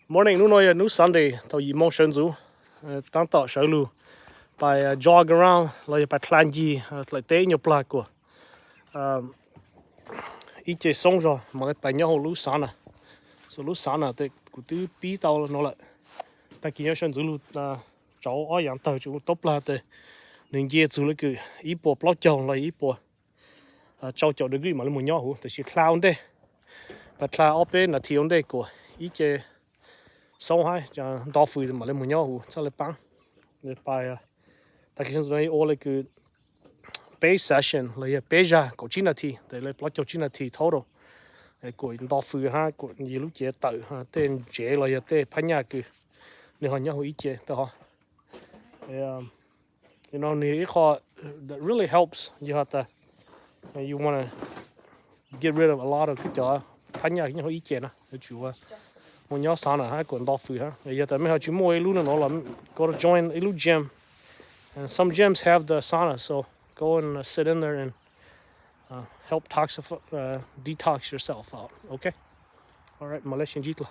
Morning, hnub no yog hnub Sunday thaum yim moo sawv ntxuv, tab tom sawv lug pais jog around los yog pais dlha ncig dlaim teb ib nyuag plag kuas ib ce xoob zog mam li pais nyob hauv lub sauna. So lub sauna tes kuv twb pib tau no lawm. Tag kis nyob sawv ntxuv lug tsauv ob yaav tawg tsoom taub plag tes nws nce txug le kws ib puas plaub caug los yog ib puas rau caum degree mam li mus nyob huv, tab sis dlha ua ntej, pais dlha ob peb nas this ua ntej kuas ib ce xoob hab nto fws mam li mus nyob huv txhaj le paab. Pais tag kis sawv ntxuv no ua le kws peb session los yog peb zag kaum tsib nas this tes le plaub caug tsib nas this total kuas nto fws hab kuas yus lub cev tawm tej ntsev los yog tej phab nyaj kws nws ho nyob huv ib ce tau hov. Nws ib qho that really helps yog has tas you wanna get rid of a lot of koj cov phab nyaj nyob huv ib ce na, yuav tsum ua mus nyob sauna hab kuas nto fws hab. Yog tas mej ho tsis muaj ib lub no no los go to join ib lub gym. And some gyms have the sauna, so go and sit in there and help toxify, detox yourself out, okay? All right, mam le sib ntsib dlua.